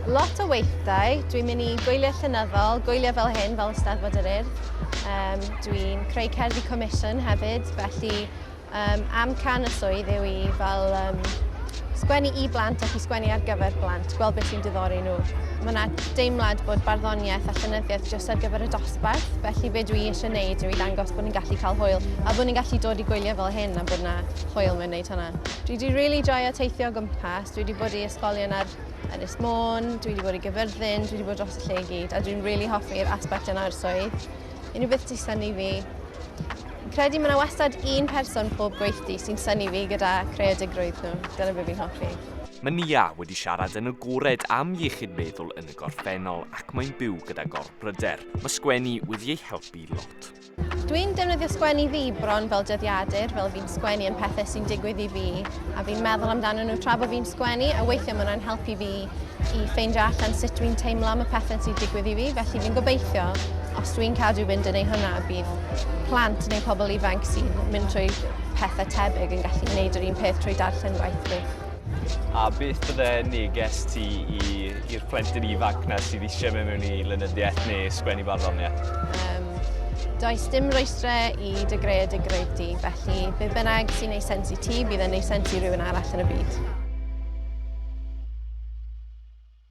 Lot o weithdai, dwi'n mynd i gwyliau llenyddol, gwyliau fel hyn, fel Eisteddfod yr Urdd. Um, dwi'n creu cerddi comisiwn hefyd, felly um, amcan y swydd yw i fel um, sgwennu i blant ac i sgwennu ar gyfer blant, gweld beth sy'n diddori nhw. Mae yna deimlad bod barddoniaeth a llenyddiaeth jyst ar gyfer y dosbarth, felly be dwi eisiau gwneud yw i ddangos bod ni'n gallu cael hwyl a bod ni'n gallu dod i gwyliau fel hyn a bod yna hwyl mewn wneud hwnna. Dwi wedi really joio teithio o gwmpas, dwi wedi bod i ysgolion ar Ynys Môn, dwi wedi bod i Gyfyrddin, dwi wedi bod dros y lle i gyd a dwi'n really hoffi'r aspect yna o'r swydd. Unrhyw beth sy'n synnu fi. Fi'n credu mae yna wastad un person pob gweithdy sy'n synnu fi gyda creadigrwydd nhw. Dyna be fi'n hoffi. Mae Nia wedi siarad yn agored am iechyd meddwl yn y gorffennol ac mae'n byw gyda gorbryder. Mae sgwennu wedi ei helpu lot. Dwi'n defnyddio sgwennu fi bron fel dyddiadur, fel fi'n sgwennu am pethau sy'n digwydd i fi a fi'n meddwl amdano nhw tra bod fi'n sgwennu a weithiau mae hwnna'n helpu fi i ffeindio allan sut dwi'n teimlo am y pethau sy'n digwydd i fi, felly fi'n gobeithio os dwi'n cadw fynd yn ei hwnna bydd plant neu pobl ifanc sy'n mynd trwy pethau tebyg yn gallu gwneud yr un peth trwy darllen gwaith fi. A beth bydde neges ti i'r plentyn ifanc na sydd eisiau mynd mewn i lenyddiaeth neu sgwennu barddoniaeth? Um, does dim rwystrau i dy greadigrwydd di, felly be bynnag sy'n neud sens i ti, bydd yn neud sens i rhywun arall yn y byd.